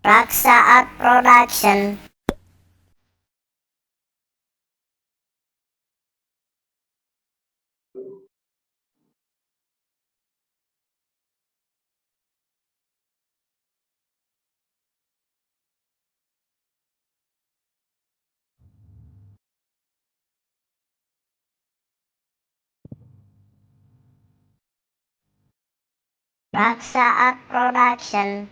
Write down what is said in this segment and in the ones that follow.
Raksa Art Production. Raksa Art Production.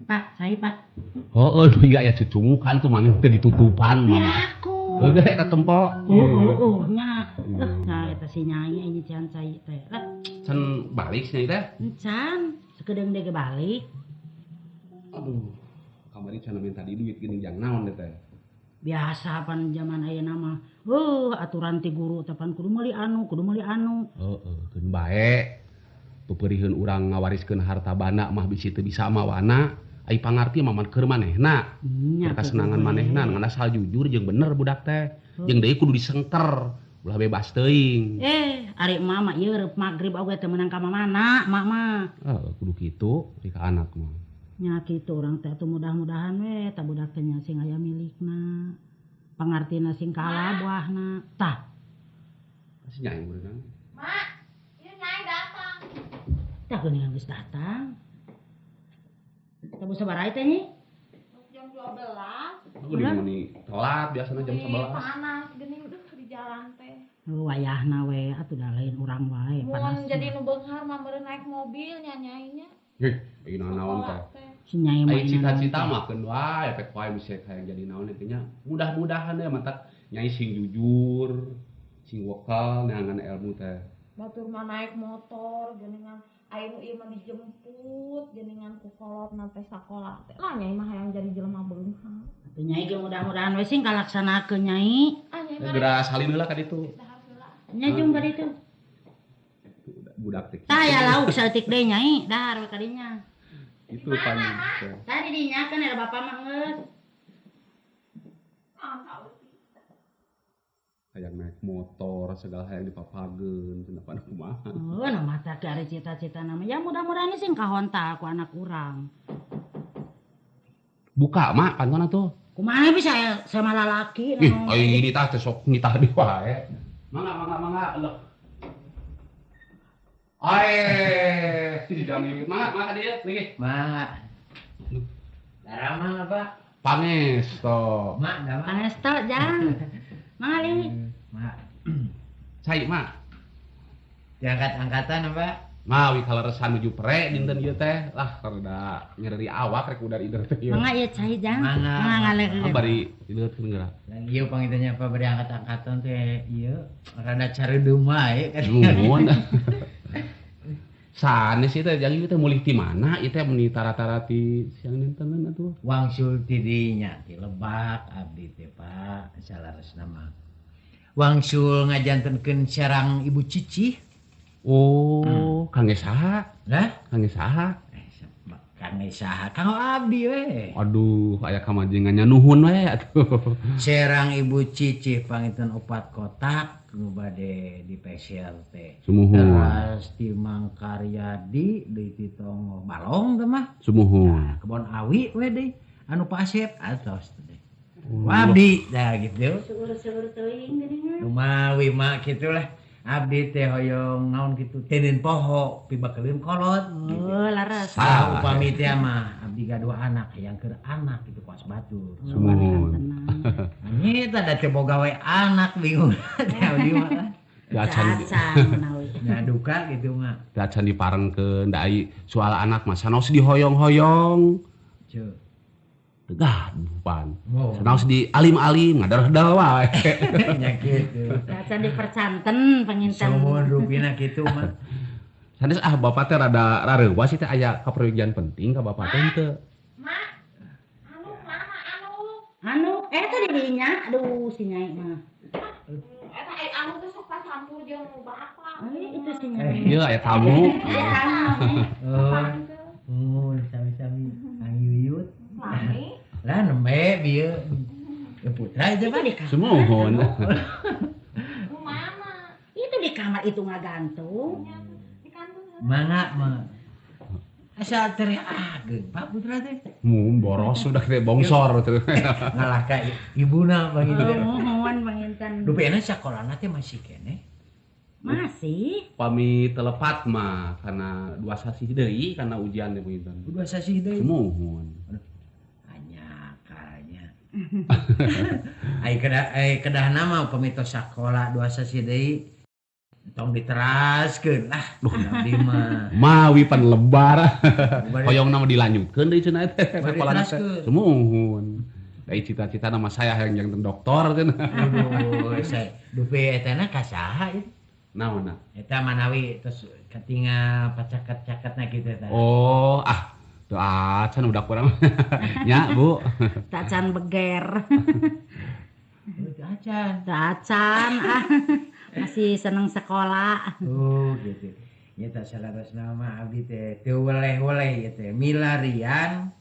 Pak, saya Pak. Oh, oh, iya ya cucungukan tuh mana teh ditutupan mama. Aku. Heuh eta tempo. Oh, oh, nya. Nah, eta si Nyai ini can cai teh. Lah, Can balik sih teh. encan sakedeung deui ge balik. Aduh, kamari can minta di duit gini jang naon teh. Biasa pan zaman ayeuna mah. Aturan ti guru teh pan kudu meuli anu, kudu meuli anu. Heeh, keun bae. Peperiheun urang ngawariskeun harta banda mah bisi teu bisa mawana. Ai pangarti mah keur manehna. Nya Kasenangan manehna ngan asal jujur jeung bener budak teh. Jeung deui kudu disengker, ulah bebas teuing. Ari mama ieu reup magrib oge teu meunang ka mamana, mak mah. Heeh, kudu kitu di ka anak mah. Nya kitu urang teh atuh mudah-mudahan we ta budak teh nya sing aya milikna. Pangartina sing kalah buahna. Tah. Si Nyai beunang. Mak, ieu Nyai datang. Tah geuningan geus datang. Tah sabaraha teh nyi? Jam 12. Aku di muni telat biasana jam 11. Panas geuning duh di jalan teh. Wayahna we atuh da lain urang wae panas. Mun jadi nu beunghar mah meureun naik mobil nya nyainya. Heh, bagi naon teh. Si Nyai mah Ai cita-cita mah keun wae pek wae bisa hayang jadi naon teh nya. Mudah-mudahan we matak Nyai sing jujur, sing wekal neangan ilmu teh. Batur mah naik motor geuningan aya nu ieu mah dijemput geuningan ku kolotna teh sakola teh. Lah Nyai mah hayang jadi jelema beunghar. Atuh Nyai ge mudah-mudahan we sing kalaksanakeun Nyai. Ah Nyai mah Geura salin heula ka ditu. Nya jung ka ditu. Budak teh. Tah aya lauk saeutik deui Nyai, dahar we kadinya. Itu pan. Tah di dinya kan era bapak mah geus. Hayang naik motor segala hayang dipapageun cenah pan kumaha. Oh, nah mata ke ari cita-cita nama. Ya mudah-mudahan sing kahonta ku anak urang. Buka mak pantona tuh. Kumaha bisa sama lalaki Ih, ai ini tah teh sok nitah di wae. Mangga mangga mangga leuh. Ae, si jam ieu. Mangga mangga dieu lagi. Mak. Darama Pak. Pangesto. Mak, darama. Pangesto jang. Mangga li. Mak. Cai mak. Diangkat-angkatan apa? Mawi kaleresan nuju pre dinten ieu teh. Lah rada nyeri awak rek udar ider teh ieu. Mangga ieu cai jang. Mangga. Mangga ngaleun. Bari dileukeun geura. Lah ieu pangitanya apa bari angkat-angkatan teh ieu rada careudeuh wae kan. Nuhun. Sanes ieu teh jang ieu teh mulih ti mana ieu teh meni tara-tara ti siang dintenan atuh. Wangsul ti dinya ti Lebak abdi teh Pak salaresna mah. Wangsul ngajantenkeun serang Ibu Cici. Oh, kangge saha? Lah, kangge saha? Kangge saha? Kanggo abdi we. Aduh, aya kamajengannya nuhun we atuh. Serang Ibu Cici panginten 4 kotak nu bade dipeser teh. Sumuhun. Teras ti Mang Karyadi deui ti Tonggoh Balong teh mah. Sumuhun. Nah, kebon awi we deui anu Pak Asep atos teh. Abdi dah gitu. Seueur-seueur teuing geuningan. Lumawi mak kitulah. Abdi teh hoyong naon kitu teuneun poho pibakeuleun kolot gitu. Oh, laras. Ah, upami teh mah abdi gaduh anak hayang keur anak kitu kuas batur. Sumuhun. Nya eta da teu boga we anak bingung teh abdi mah. Acan menawi. Nya duka kitu mah. Acan diparengkeun da ai soal anak mah sanaos dihoyong-hoyong. Ceu. Gaduh pan. Sanaos di alim-alim ngadarhdal wae. Nya kitu. Acan dipercanten panginten. Sumuhun rupina kitu mah. Sanes ah bapak teh rada rareuwas teh aya kaperyogian penting ka bapak teh henteu. Mak. Anu mana anu? Anu eta di dinya aduh si Nyai mah. Eta ai anu teh sok campur jeung bapak. Itu si Nyai. Ieu aya tamu. Aya tamu. Oh, sami-sami Kang Yuyut. Lami. Lah nembe bieu. Ya putra itu Itu Pak. di kamar. Sumuhun. Nu mana? Itu di kamar itu ngagantung. Nya di kantor. Mangga mah. Asa teriak ageng Pak Putra teh. Mu boros sudah teh bongsor teh. Ngalah ka ibuna panginten. Oh, muhun panginten. Dupi sakolana teh masih keneh. Masih. Pami telepat mah karena 2 sasih deui karena ujian teh panginten. 2 sasih deui. Sumuhun. Hanya kalanya. Ai kedah ai kedahna mah upami tos sakola 2 sasih deui tong diteraskeun lah. Abdi mah. Mawi pan lebar. Bari- Hoyongna mah dilanjutkeun deui cenah teh Bari sakolana teh. diteraskeun. Sumuhun. Dari cita-cita nama saya yang janten dokter cenah. Aduh, saya dupi etana ka saha ieu? Naonna? Eta manawi terus katingal pacaket-caketna kitu eta. Oh, ah. Teu acan udah kurang. Nya, Bu. Tacan beger. Teu acan. Tacan ah. Masih seneng sekolah. Oh, gitu. Nya tah salarasna mah abdi teh teu weleh-weleh ieu teh milarian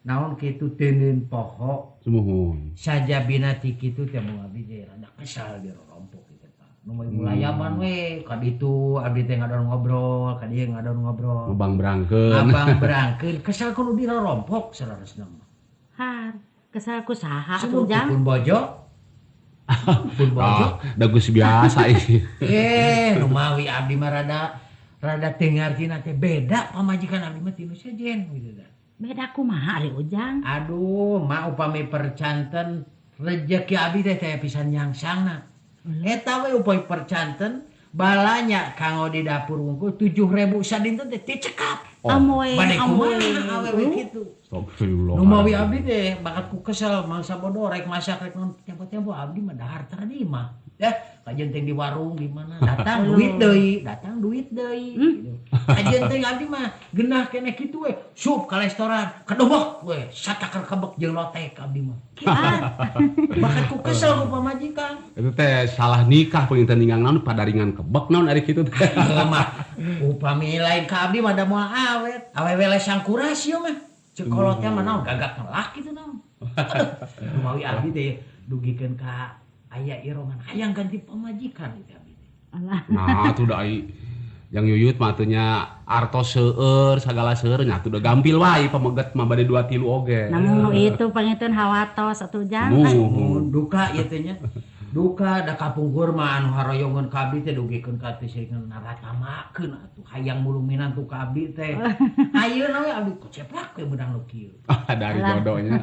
naon kitu teuneun poho Sumuhun. sajabina ti kitu teh mun abdi teh rada kesal dirorompok kitu Pak. Nu mah mulayaban we ka ditu abdi teh ngadon ngobrol, ka dieu ngadon ngobrol. Ngabang berangkeun. Abang berangkeun kesal kudu dirorompok salarasna mah. Har, kesal ku saha atuh Sumuhun Jang? pun bojo. Pun bojo. Ah, da geus biasa ieu. Rumawi abdi mah rada rada teu ngartina teh beda pamajikan abdi mah ti nu sejen gitu tah. Beda kumaha ari Ujang? Aduh, mah upami percanten rejeki abdi teh teh pisan nyangsangna. Eta we upami percanten balanya kanggo di dapur wungkul 7.000 sadinten teh teu cekap. Oh, Amoy, Bade amoy. kumaha awewe kitu. Astagfirullah. Numawi abdi teh bakat ku kesel mangsa bodoh rek masak rek non tempo-tempo abdi mah dahar tara di imah. Ya, kajeun teh di warung di mana datang duit deui, datang duit deui. Gitu. Kajeun teh abdi mah genah keneh kitu we, sup ka restoran, kadobok we, satakar kebek jeung lotek abdi mah. Bakat ku kesel ku pamajikan. Itu teh salah nikah panginten ninggang naon padaringan kebek naon ari kitu teh. Ieu mah upami lain ka abdi mah da moal awet. Awewe lesang kuras ieu mah. Ceuk kolotnya mah naon gagak ngelak kitu naon. Aduh, Rumawi abdi teh dugikeun ka aya irongan hayang ganti pamajikan gitu abdi teh. Alah, Nah, atuh da ai yang Yuyut mah atuh nya artos seueur sagala seueur nya atuh da gampil wae pameget mah bade 2 3 oge. namun nu itu panginten hawatos atuh Jang. Ah, Muhun. Mun duka ieu teh nya. Duka da kapungkur mah anu haroyongeun ka abdi teh dugikeun ka teh seukeun naratamakeun atuh hayang mulung minantu ka abdi teh. Ayeuna we abdi koceplak we meunang nu kieu. Dari jodohnya.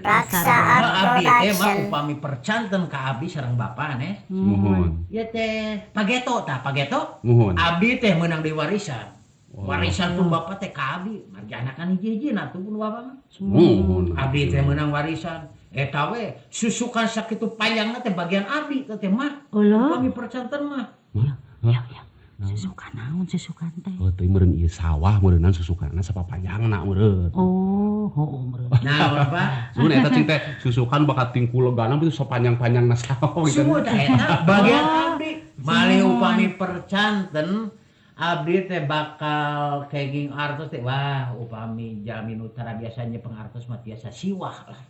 Raksaat Abdi teh mah Production. upami percanten ka abdi sareng bapak neh. Muhun. Ieu teh pageto tah pageto. Muhun. Abdi teh meunang deui warisan. Oh. Warisan pun bapak teh ka abdi, margi anakan hiji-hiji atuh pun bapak mah. Muhun. Abdi teh meunang warisan. Eta we susukan sakitu panjangna teh bagian abdi teh mah. Ulah. Upami percanten mah. Mah. Ya, ya. Susukan naon susukan teh? Oh, teu meureun ieu sawah meureunnan susukanna sapapanjangna meureun. Oh, heuh meureun. Nah, Bapak. Sun eta cing teh susukan bakat tingkulegana itu sapanjang-panjangna sawah gitu. Semua teh eta bagian abdi. Malih upami percanten abdi teh bakal keging artos teh wah upami jalmi nu tara biasanya pengartos mah tiasa siwah lah.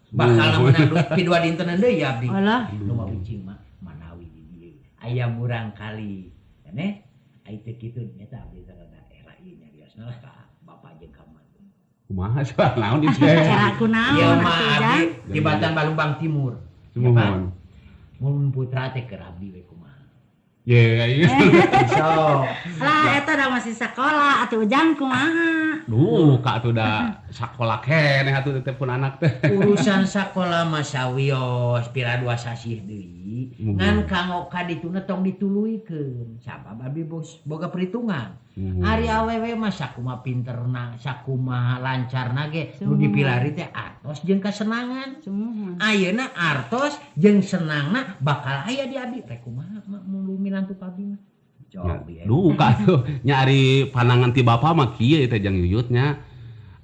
Bakal meunang duit pi dua dintenan deui abdi. Alah, Nu mah ucing mah manawi di dieu. Aya murang kali. Keneh ai teu kitu nya abdi teh rada era ieu nyariosna lah ka bapak jeung ka emak. Kumaha sih naon ieu teh? cara ku naon Ieu mah atuh abdi Jang? jembatan Balumbang Timur. Sumuhun. Mun putra teh keur abdi we kumaha. Ye, iya. So, Lah eta da masih sekolah atuh Ujang kumaha? Duh, kak tuh da sakola keneh atuh teh pun anak teh. urusan sakola mah sawios pira dua sasih deui. Ngan kanggo ka dituna tong dituluykeun. Sabab abdi bos boga perhitungan. Ari awewe mah sakumaha pinterna, sakumaha lancarna ge nu dipilari teh artos jeung kasenangan. Sumuhun. Ayeuna artos jeung senangna bakal aya di abdi. Rek kumaha mah mun minantu ka abdi mah. Cobi. Duh, kak tuh nyari pandangan ti bapak mah kieu teh jang Yuyut nya.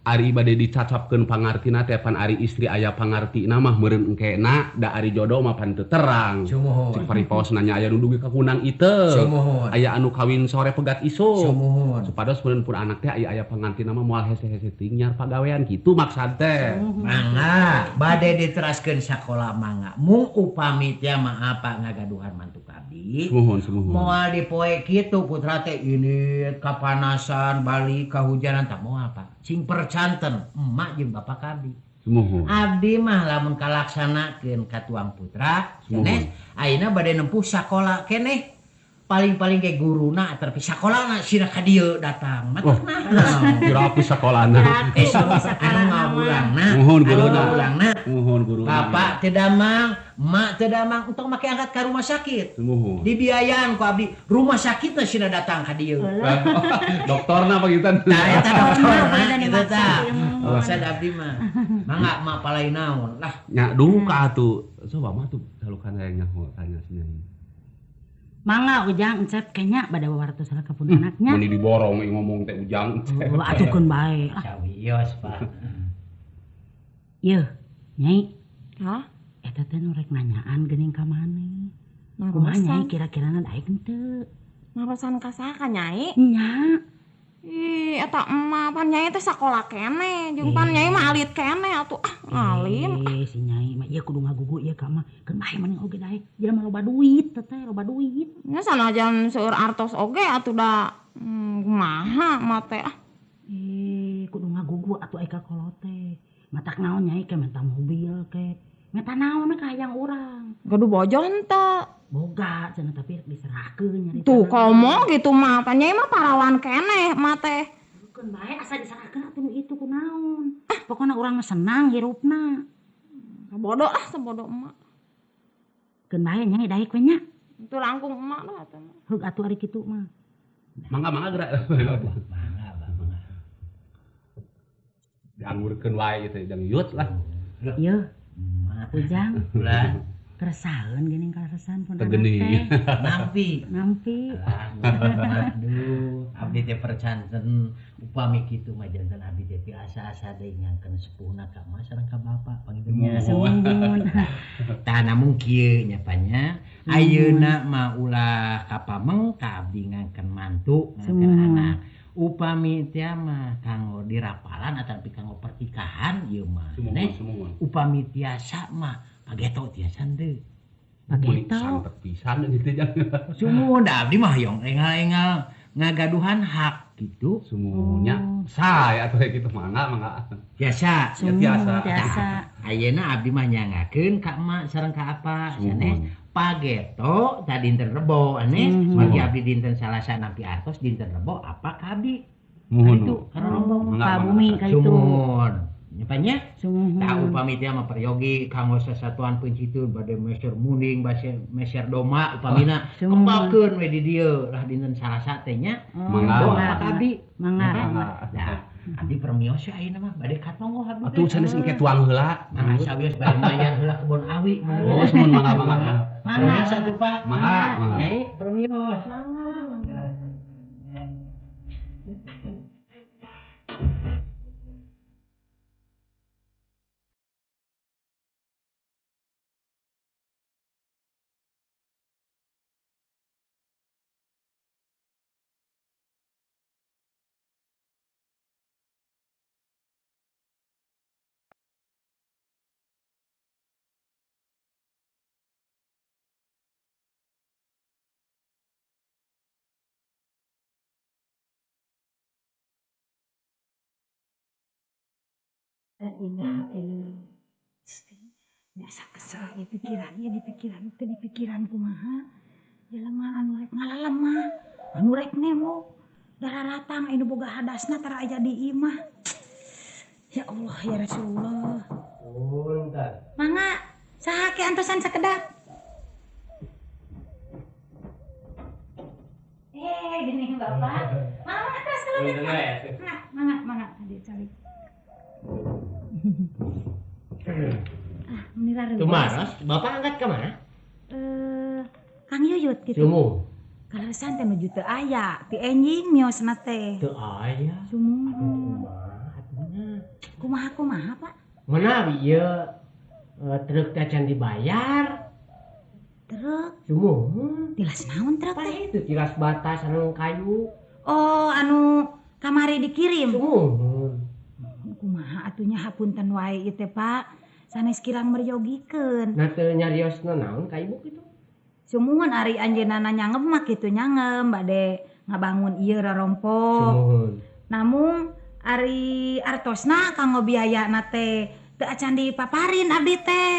Ari bade dicacapkeun pangartina teh pan ari istri aya pangartina mah meureun engkena da ari jodoh mah pan teu terang. Sumuhun. Cik paripaos nanya aya nu dugi ka kunang iteu. Sumuhun. Aya anu kawin sore pegat isuk. Sumuhun. Supados meureun pun anak teh aya aya pangantina mah moal hese-hese teuing nyar pagawean kitu maksad teh. Mangga bade diteraskeun sakola mangga. Mung upami teh mah apa ngagaduhan mantu abdi. Sumuhun sumuhun. Moal dipoe kitu putra teh ini kapanasan balik kahujanan tah moal Pak. Sing percanten emak jeung bapak abdi. Sumuhun. Abdi mah lamun kalaksanakeun ka tuang putra sanes ayeuna bade nempuh sakola keneh. Paling-paling ge guruna atapi sakolana sina ka dieu datang. Oh, Jurapi sakolana. Anu ngawulangna. Muhun guruna. Ngawulangna. Muhun guruna. Bapak teu damang, emak teu damang, entong make angkat ka rumah sakit. Sumuhun. Dibiayaan ku abdi. Rumah sakitna sina datang ka dieu. Doktorna panginten. Tah eta doktorna kitu tah. Maksud abdi mah. Mangga mak palai naon lah. Nya duka atuh. Coba mah tuh salukan hayang nyaho tanya si Nyai. Mangga Ujang encep kenya bade wawartos ka pun anaknya. Meni diborong ngomong teh Ujang. Oh, atukeun bae. Sawios, Pak. Yeuh, Nyai. Hah? Eta teh nu rek nanyaan geuning ka maneh. Kumaha Nyai kira-kirana daek henteu? Narosan ka saha ka Nyai? Nya. Ih, eta emak pan Nyai teh sakola keneh, jeung pan Nyai mah alit keneh atuh ah ngalim. Si Nyai mah ieu kudu ngagugu ieu ka mah. Keun bae mending oge daek. Jelema loba duit teh, loba duit. Nya sanajan seueur artos oge atuh da kumaha mah teh ah. Kudu ngagugu atuh ai ka kolot teh. Matak naon Nyai ke minta mobil ke. Minta naon ka hayang urang. Gaduh bojo henteu. Boga cenah tapi rek diserahkeun nyarita. Tuh komo gitu mah pan Nyai mah parawan keneh mah teh. Keun bae asa diserahkeun atuh nu itu kunaon. Pokona urang mah senang hirupna. Sabodo ah sabodo emak. Keun bae Nyai daek we nya. Teu langkung emak lah atuh. Heug atuh ari kitu mah. Mangga mangga geura. Mangga mangga. Dianggurkeun wae ieu teh jang yut lah. Yeuh. Ujang. Ulah. Keresahan geuning kaleresan pun anak Tegeni. teh. Nampi. Nampi. Aduh, abdi teh percanten upami kitu mah janten abdi teh asa-asa deui ngangkeun sepuhna ka emak sareng ka bapak panginten. Sumuhun. Tah namung kieu nya panya, ayeuna mah ulah ka pameng ka abdi ngangkeun mantu, ngangkeun anak. Upami teh mah kanggo dirapalan ataupun kanggo pernikahan ieu mah. Sumuhun. Upami tiasa mah pageto tiasa henteu. Pageto santet pisan gitu jang. Sumuhun da abdi mah hoyong engal-engal ngagaduhan hak gitu. Sumuhunnya sae atuh kitu mangga mangga. Biasa, biasa. Biasa. Ayeuna abdi mah nyangakeun ka emak sareng ka apa sanes pageto ta dinten Rebo anes mangga abdi dinten Salasa nampi artos dinten Rebo apa ka abdi. Muhun. Itu karena ka bumi ka itu. Sumuhun. Nyapanya? Sumuhun. Tah upami teh mah peryogi kanggo sasatuan pencitun bade meser munding bade meser doma upamina kempalkeun we di dieu lah dinten Salasa teh nya. Mangga ka abdi. Mangga. Nah, abdi permios ayeuna mah bade ka tonggoh abdi. Atuh sanes engke tuang heula. Mangga sawios bade mayan heula kebon awi. Oh, sumuhun mangga mangga. Mangga satu Pak. Mangga. Nyai permios. Mangga. Biasa kesel ya pikiran, ya di pikiran, teu di pikiran kumaha. Jelema anu rek ngalalemah, anu rek nemo, dararatang anu boga hadasna tara aya di imah. Ya Allah ya Rasulullah. Punten. Mangga, saha ke antosan sakedap. Gini Bapak. Mangga atas kalau mangga, mangga tadi cari. Ah, menira Tumaros, Bapak angkat ke mana? Kang Yuyut gitu. Sumuh. Kaleresan teh nuju teu aya, ti enjing miosna teh. Teu aya. Sumuh. Kumaha atuh nya? Kumaha-kumaha, Pak? Menawi ieu truk teh can dibayar. Truk? Sumuhun. Tilas naon truk teh? Itu tilas batas anu kayu. Oh, anu kamari dikirim. Sumuhun. Kumaha atunya hapunten wae ieu teh, Pak. Sanes kirang meryogikeun. Nah teu nyariosna naon ka ibu kitu? Sumuhun ari anjeunna nyangem mah kitu nyangem bade ngabangun ieu rorompok. Sumuhun. Namung ari artosna kanggo biayana teh teu acan dipaparin abdi teh.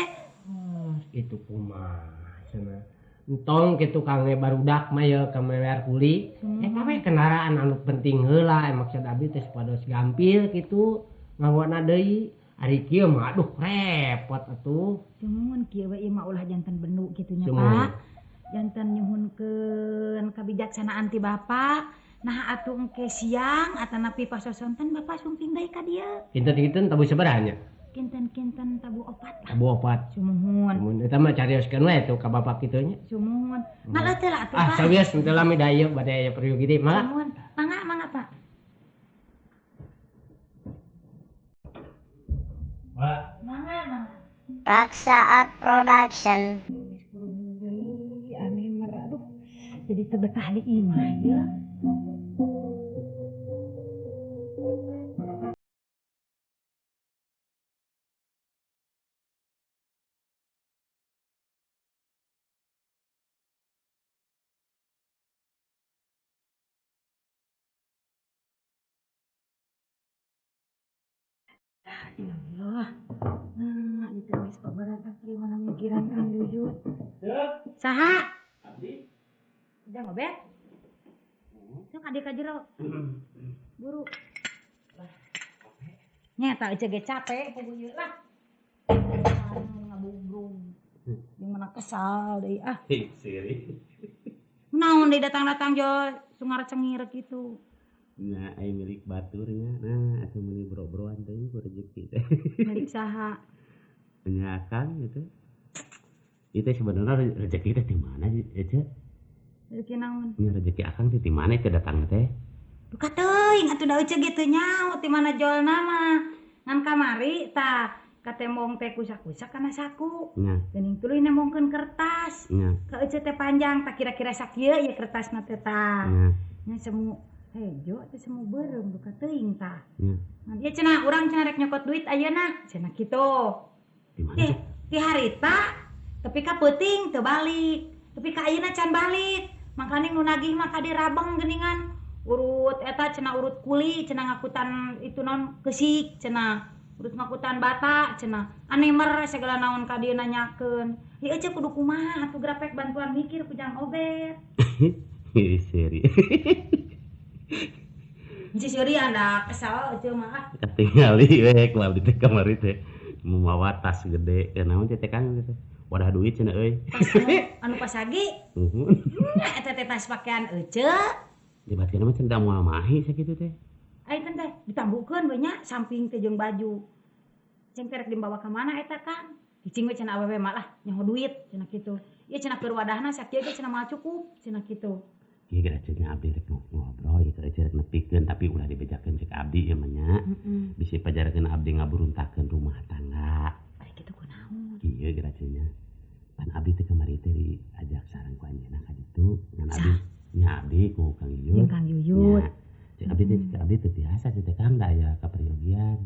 Itu kumaha cenah. Entong kitu kangge barudak mah ye ka mewer kuli. Eta we kendaraan anu penting heula maksud abdi teh supados gampil kitu ngangona deui. Ari kieu mah aduh repot atuh. Sumuhun kieu we ieu mah ulah janten bendu kitu nya, Pak. Janten nyuhunkeun kabijaksanaan ti Bapak. Nah atuh engke siang atanapi pasosonten Bapak sumping deui ka dieu. Kinten-kinten tabuh sabaraha nya? Kinten-kinten tabuh opat lah. Tabuh opat. Sumuhun. Mun eta mah carioskeun we tuh ka bapak kitu nya. Sumuhun. Ngaleuh teh lah atuh, Pak. Ah sawios teu lami da ieu bade aya peryogi deui mah. Sumuhun. Mangga mangga, Pak. Pak. Mangga mangga. Raksa Art Production. Aneh aduh. Jadi tebetah di imah ya. Ya Allah. Nah, itu geus pabarantak ieu mana mikiran Kang Yuyut. Saha? Abdi. Udah ngobet? Sok adik ka jero. Buru. Nya eta euceuk ge capek puguh ieu lah. Ngabubrung. Jeung mana kesal deui ah. Siri. Naon deui datang-datang jo sungar cengir kitu. Nya ai milik batur nya. Nah, atuh meuli bro-broan teh ku rezeki teh. Milik saha? Nya Akang gitu. Itu sebenarnya rezeki teh di mana sih, Ece? Rezeki naon? Nya rezeki Akang teh di mana teh datangna teh? Duka teuing atuh da euceuk gitu nyaho ti mana jolna mah. Ngan kamari tah katembong teh kusak-kusak kana saku. Nya. Geuning tuluy nembongkeun kertas. Nya. Ka euceuk teh panjang tah kira-kira sakieu ieu kertasna teh tah. Nya. Nya semu hejo teh semu beureum duka teuing tah. Nya. Nah, ieu cenah urang cenah rek nyokot duit ayeuna cenah kitu. Di mana? Ti harita tepi ka peuting teu balik. Tepi ka ayeuna can balik. Mangkaning nu nagih mah ka dirabeng geuningan. Urut eta cenah urut kuli cenah ngakutan itu naon keusik cenah. Urut ngakutan bata cenah. Anemer segala naon ka dieu nanyakeun. Ieu euceuk kudu kumaha atuh grapek bantuan mikir ku Jang Obet. Seri. Si Suri anda kesal euceuk mah ah. Katingali we ku abdi teh kamari teh mamawa tas gede naon teh Kang teh. Wadah duit cenah euy. Tas anu pasagi. Nuhun. Nya eta teh tas pakaian euceuk. Dibatkeun mah cenah moal mahi sakitu teh. Ai teh ditambukeun we nya samping teh jeung baju. Ceng teh rek dibawa ka mana eta Kang? Cicing we cenah awewe mah lah nyaho duit cenah kitu. Ieu cenah keur wadahna sakieu ge cenah moal cukup cenah kitu. Ieu geura cenah abdi rek ngobrol ieu keur rek nepikeun tapi ulah dibejakeun cek abdi ieu mah nya. Bisi pajarkeun abdi ngaburuntakeun rumah tangga. Ari kitu kunaon? Ieu geura cenah. Pan abdi teh kamari teh diajak sareng ku anjeunna ka ditu ngan abdi nya abdi ku Kang Yuyut. Jeung Kang Yuyut. Cek abdi teh cek abdi teh biasa teh Kang da aya kaperyogian.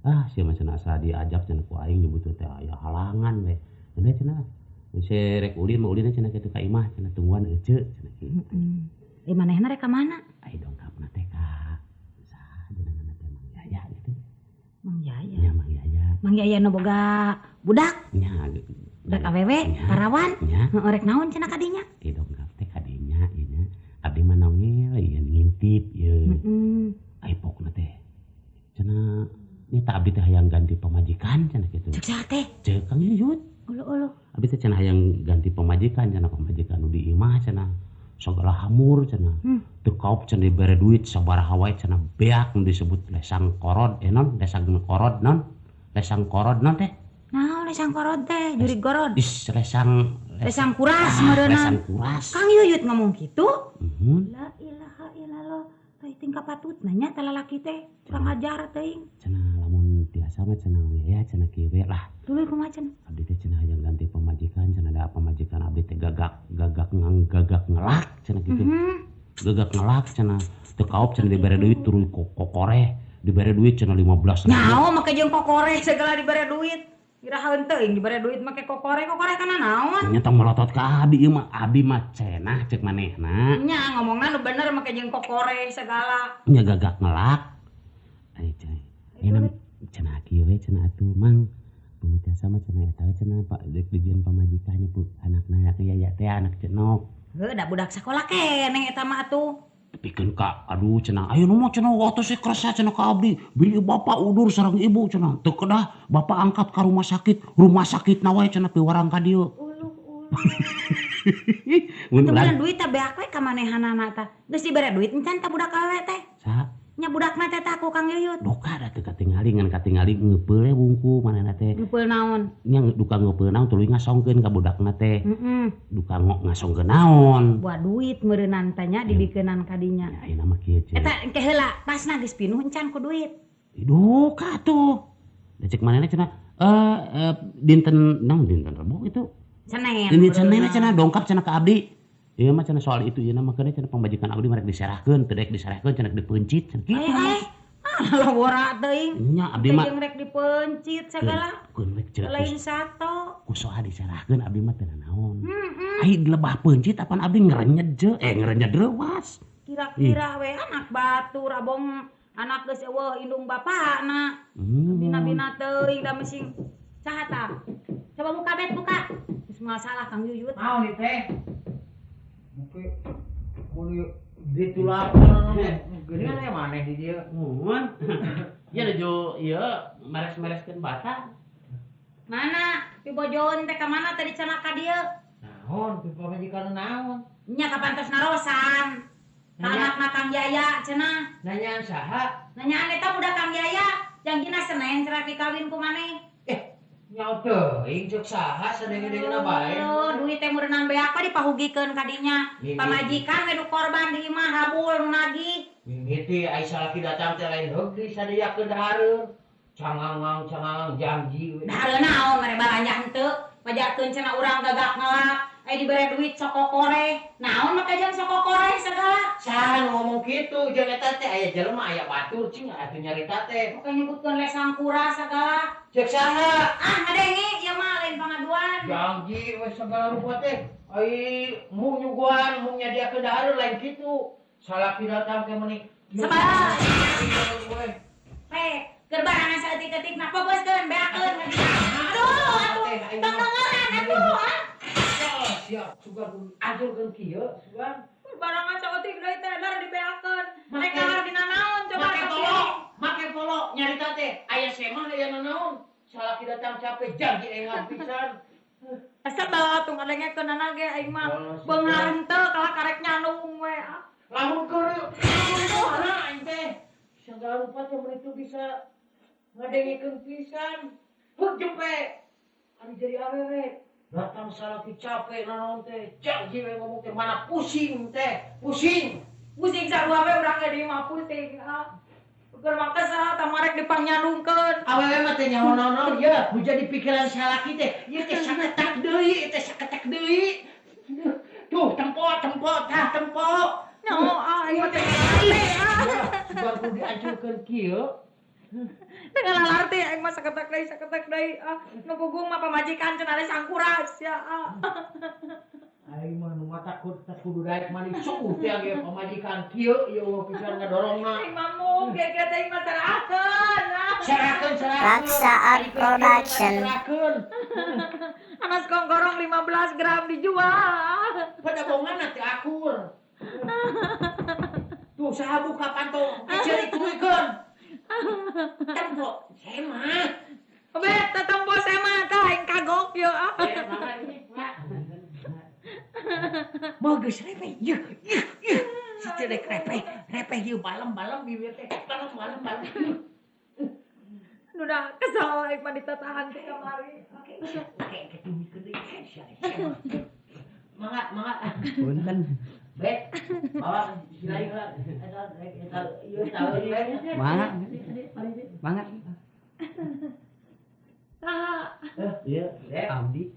Ah sia mah cenah asa diajak cenah ku aing nyebut teh aya halangan we. Cenah cenah si rek ulin mah ulinna cenah kitu ka imah cenah tungguan eceu cenah kitu. Heeh. Manehna rek ka mana? Ai dongkapna teh ka saha jenenganna teh Mang Yaya gitu. Mang Yaya. Nya Mang Yaya. Mang Yaya nu boga budak. Nya budak awewe parawan. Nya. Heeh rek naon cenah ka dinya? Ai dongkap teh ka dinya ieu nya. Abdi mah nongel ieu ngintip ieu. Heeh. Ai pokna teh cenah nya tah abdi teh hayang ganti pamajikan cenah kitu. Cek saha teh? Cek Kang Yuyut. Uluh-uluh. Abdi teh cenah hayang ganti pamajikan cenah pamajikan nu di imah cenah sagala hamur cenah. Teu kaop cenah dibere duit sabaraha wae cenah beak nu disebut lesang korod non lesang korod non lesang korod non teh. Naon lesang korod teh jurig gorod. Is lesang lesang kuras meureunna. Lesang kuras. Kang Yuyut ngomong kitu? Nuhun. La ilaha illallah. Tah tingkah patutna nya tah lalaki teh kurang ajar teuing. Cenah lamun tiasa mah cenah ya cenah kieu we lah. Tuluy kumaha cenah? Abdi teh cenah hayang ganti pamajikan cenah da pamajikan abdi teh gagak gagak ngang gagak ngelak cenah kitu. Gagak ngelak cenah teu kaop cenah dibere duit tuluy kokoreh dibere duit cenah 15 ribu. Nyaho make jeung kokoreh segala dibere duit. Iraha teuing dibere duit make kokoreh kokoreh kana naon? Nya tong melotot ka abdi ieu mah abdi mah cenah ceuk manehna. Nya ngomongna nu bener make jeung kokoreh segala. Nya gagak ngelak. Ai cai. Nya cenah kieu we cenah atuh Mang. Pami tiasa mah cenah eta we cenah Pak deuk dijieun pamajikannya pu anakna ya teh anak cenok. Heuh da budak sakola keneh eta mah atuh. Pikeun ka aduh cenah ayeuna mah cenah waktu si kersa cenah ka abdi bilih bapak udur sareng ibu cenah teu kedah bapak angkat ka rumah sakit na wae cenah piwarang ka dieu. Uluh uluh. Mun Teu urang beunang duit teh beak we ka manehanana tah. Geus dibere duit encan tah budak awewe teh. Saha? Nya budakna teh tah ku Kang Yuyut. Duka da teu katingali ngan katingali ngeupeul we bungku manehna teh. Ngeupeul naon? Nya duka ngeupeul naon tuluy ngasongkeun ka budakna teh. Heeh. Duka ngasongkeun naon? Buat duit meureunan teh nya dibikeunan ka dinya. Ya ayeuna mah kieu ceuk. Eta engke heula tasna geus pinuh encan ku duit. Duka tuh. Da ceuk manehna cenah dinten naon dinten Rebo itu? Senen. Dinten Senen cenah dongkap cenah ka abdi. Ieu mah cenah soal itu ieu mah keun cenah pamajikan abdi mah rek diserahkeun, teu rek diserahkeun cenah dipeuncit cenah kitu. Ah lawora teuing. Nya abdi mah jeung rek dipeuncit sagala. Keun we cenah lain sato. Ku soal diserahkeun abdi mah teu nanaon. Ai dilebah peuncit apan abdi ngrenyed je, ngrenyed reuas. Kira-kira we anak batur abong anak geus eueuh indung bapakna. Bina-bina teuing da mesing saha tah? Coba buka bet buka. Geus masalah Kang Yuyut. Naon ieu teh? Buke mun ditulakan geuningan aya maneh di dieu. Mun. Ieu nuju ieu meres-mereskeun bata. Mana? Pibojoeun teh ka mana tadi cenah ka dieu? Naon pamajikan naon? Nya kapan tos narosan. Ka anakna Kang Yaya cenah. Nanyaan saha? Nanyaan eta budak Kang Yaya, jangjina Senen cenah dikawin ku maneh. Nyaho teuing ceuk saha sadenge-dengena bae. Aduh, duit teh meureunang beak pa dipahugikeun ka dinya. Pamajikan we nu korban di imah rabul nu nagih. Mimiti ai salaki datang teh lain heug deui sadiakeun dahareun. Cangangang cangangang janji we. Dahareun naon mere balanja henteu, pajarkeun cenah urang gagak ngelak. Ai dibere duit sok kokoreh. Naon make jeung sok kokoreh segala. Saha nu ngomong kitu jeung eta teh aya jelema aya batur cing atuh nyarita teh. Pokoke nyebutkeun lesang kura segala. Ceuk saha? Ah ngadenge ieu mah lain pangaduan. Janji we segala rupa teh. Ai mung nyuguhan mung nyadiakeun dahareun lain kitu. Salaki datang teh meuni. Sabar. Rek, keur barangan saeutik-eutik mah fokuskeun beakeun. Aduh, atuh tong nongolan atuh ah. Siap, sugan aturkeun kieu, sugan. Barangan saeutik deui teh dar dibeakeun. Rek dahar dina naon coba make polo, make polo nyarita teh aya semah aya nanaon. Salaki datang capek janji engal pisan. Asa bawa atuh ngadengekeunana ge aing mah beunghar henteu kalah karek nyandung we. Lamun keur mana aing teh segala rupa teh mun itu bisa ngadengekeun pisan. Heug jempe. Ari jadi awewe. Datang salaki capek nanaon teh, janji we ngomong teh mana pusing teh, pusing. Pusing sarua we urang ge di imah pusing. Ah. Keur mah kesel tah marek dipangnyandungkeun. Awewe mah teh nyaho naon-naon ye, nu jadi pikiran salaki teh, ieu teh saketak deui, teh saketak deui. Tuh tempo tempo tah tempo. Nyaho ah ieu teh ngarti ah. Sugan kudu diancurkeun kieu. Teu ngalarti aing mah saketak deui ah. Nu pugung mah pamajikan cenah sangkuras ya ah. Aing mah nu mata kudu daek mani suuh teh ge pamajikan kieu ieu eueuh pisan ngadorongna. Aing mah mung ge teh aing mah serakeun ah. Serakeun serakeun. Raksa Art Production. Serakeun. Anas kongkorong 15 gram dijual. Padabonganna teh akur. Tuh saha buka panto kecil dituluykeun. Tempo semah. Bet tempo semah tah aing kagok yeuh ah. Mah geus repeh yeuh yeuh yeuh. Si teh rek repeh, repeh ieu balem-balem bibir teh. Balem balem balem. Nu da kesel aing mah ditatahan ti kamari. Oke, ketuluykeun deui sia. Mangga, mangga. Punten. Bet, bawa silai heula. Eta eta ieu tahu ieu. Mangga. Mangga. Saha? Iya, abdi.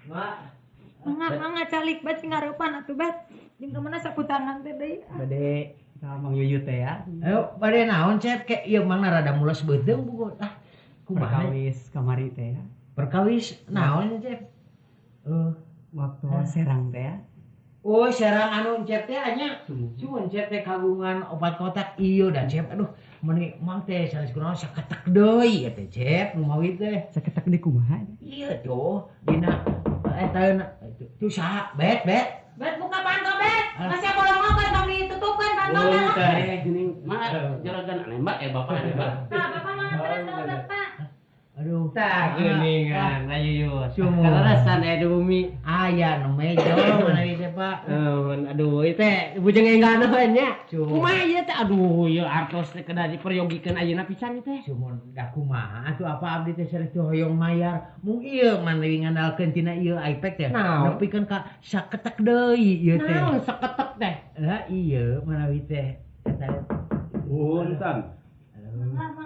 Mak. Mangga mangga calik bet sing ngarupan atuh bet. Jeung ka mana sapu tangan teh deui. Bade ka Mang Yuyut teh ya. Ayo bade naon Cep ke ieu mangna rada mules beuteung buku. Ah, kumaha? Perkawis kamari teh ya. Perkawis naon Cep? Waktu serang teh ya. Oh, serang anu Cep teh anya. Sumun Cep teh kagungan obat kotak ieu da Cep. Aduh, meuni mang teh sanes kunaon saketek deui ieu teh Cep, nu mawi teh. Saketek deui kumaha? Ieu tuh dina eta tuh saha? Bet, bet. Bet buka panto bet. Masih bolong kan tong ditutupkeun panto Oh, teh. teh geuning mah jaragan nembak ya bapak nembak. Nah, bapak mah terus terus Pak. Aduh. Tah geuningan Yuyut. Sumur. Kaleresan aya di bumi. Aya nu mejo manawi teh Pak. Aduh ieu teh bujeng enggalna we nya. Sumur. Kumaha ieu teh aduh ieu artos teh kedah diperyogikeun ayeuna pisan ieu teh. Sumur da kumaha atuh apa abdi teh sanes teu hoyong mayar. Mung ieu manawi ngandalkeun tina ieu iPad teh. Naon? Nepikeun ka saketek deui ieu teh. Naon saketek teh? Lah ieu manawi teh eta Punten.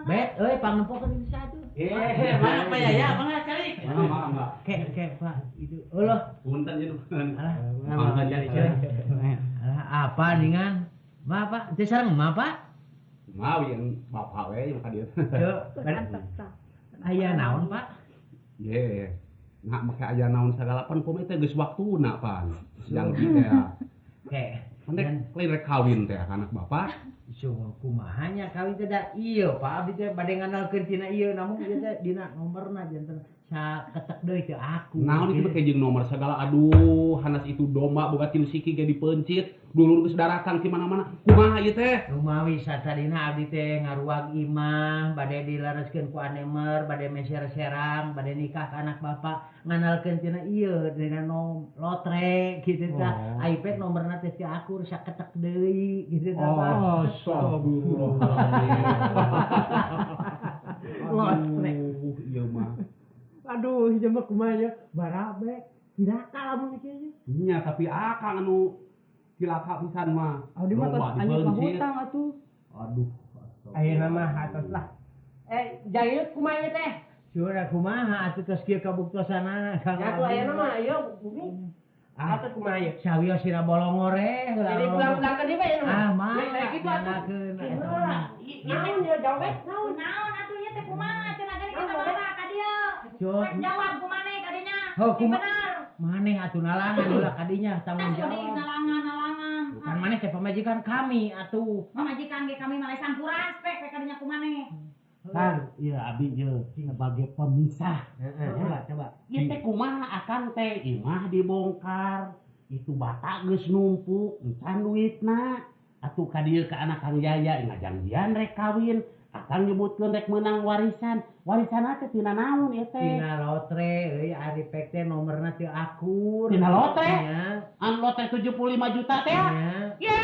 Bet euy pangempokeun di satu. Mana Pak Yaya, mangga calik. Mangga, mangga. Kek kek Pak itu. Eulah. Punten ieu. Alah, Mangga calik. Alah apa ningan? Ma Pak, teh sareng ma Pak? Mau yang bapak we yang ka dieu. Teu, aya naon Pak? Ye. Nah, make aya naon sagala pan kumaha teh geus waktuna pan. Jalmi teh. Kek. Pan rek lain rek kawin teh anak bapak. Sumur kumaha nya kawin teh da ieu Pak abdi teh bade ngandalkeun tina ieu namun ieu teh dina nomorna janten saketek deui teu aku. Naon itu make jeung nomor sagala aduh hanas itu domba boga tilu siki ge dipeuncit dulur geus daratang ti mana-mana kumaha ieu teh. Rumawi satadina abdi teh ngaruag imah bade dilareskeun ku anemer bade meser serang bade nikah ka anak bapak ngandalkeun tina ieu dina nom lotre kitu tah. iPad nomorna teh teu akur saketek deui kitu tah Pak. Astagfirullahaladzim. Lotre. Aduh ieu mah. Aduh, ieu mah kumaha nya? Barabe. Cilaka lamun kieu nya. Nya tapi akang anu cilaka pisan mah. Abdi mah tos aya hutang atuh. Aduh. Ayeuna mah atos lah. Jayut kumaha ieu teh? Surah kumaha atuh tos kieu kabuktosanana Kang. Ya atuh ayeuna mah ieu bumi. Atuh kumaha ieu? Sawios sira bolongore heula. Jadi pulang-pulangkeun deui bae ieu mah. Ah, mah. Kitu atuh. Naon ieu jawab naon? Naon atuh ieu teh kumaha cenah geuning kita bapak ka dieu. Jawab kumaneh kadinya. Oh, kumaha? Maneh atuh nalangan heula kadinya tanggung jawab. Nalangan-nalangan. Bukan maneh teh pamajikan kami atuh. Pamajikan ge kami mah lesan kuras pek pek kadinya kumaneh. Kang, ieu abdi ieu sebagai pemisah. Coba, coba. Ieu teh kumaha akang teh imah dibongkar, itu bata geus numpuk, encan duitna. Atuh ka dieu ka anak Kang Yaya ngajanjian rek kawin, akang nyebutkeun rek meunang warisan. Warisanna teh tina naon ieu teh? Tina lotre euy ari pek teh nomorna teu akur. Tina lotre? Nya. Anu lotre 75 juta teh? Nya. Ye.